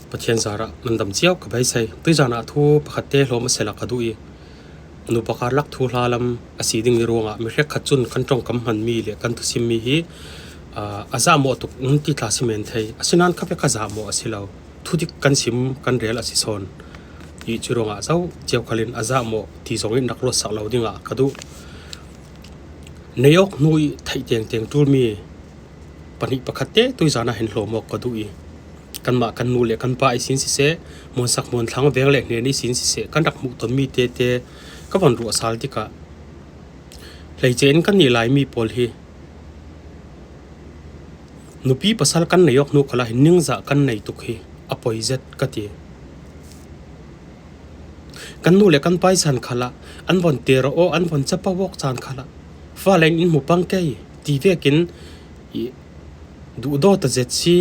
Pathian zarah nan dam chiau ka beisei. Tuizanah thu pakhat te hlawm a sela ka duh i nupa karlak thu hla lam a si ding ni ruangah mihrek khat chun kan tawngkam hman mi leh kan thusim mi hi a zahmawh tuk in ti tla si men thei. Asinain kha vek a zahmawh a si lo. Thudik kan sim kan rel a si sawn. I cu ruangah zo cio khalin a zahmawh ti zong in rak ruat sak lo dingah ka duh. Nei awk hnu i theih tengteng ṭulmi pahnih pakhat te tuizan ah hin hlawm awk ka duh i kanmah kan nu le kan pa i sin siseh, hmuansak hmuanthlang veng le hnen i sin siseh kan rak hmuh tonmi tete ka von ruah sal tikah hleice in kan nih Laimi pawl hi nupi pasal kan nei awk hnu khala hin ningzah kan nei tuk hi a poi zet ka ti. Kan nu le kan pa i san khala an von te ro aw an von capo awk caan khala fale in hmu pang kei ti vekin i duhdawt a zet si.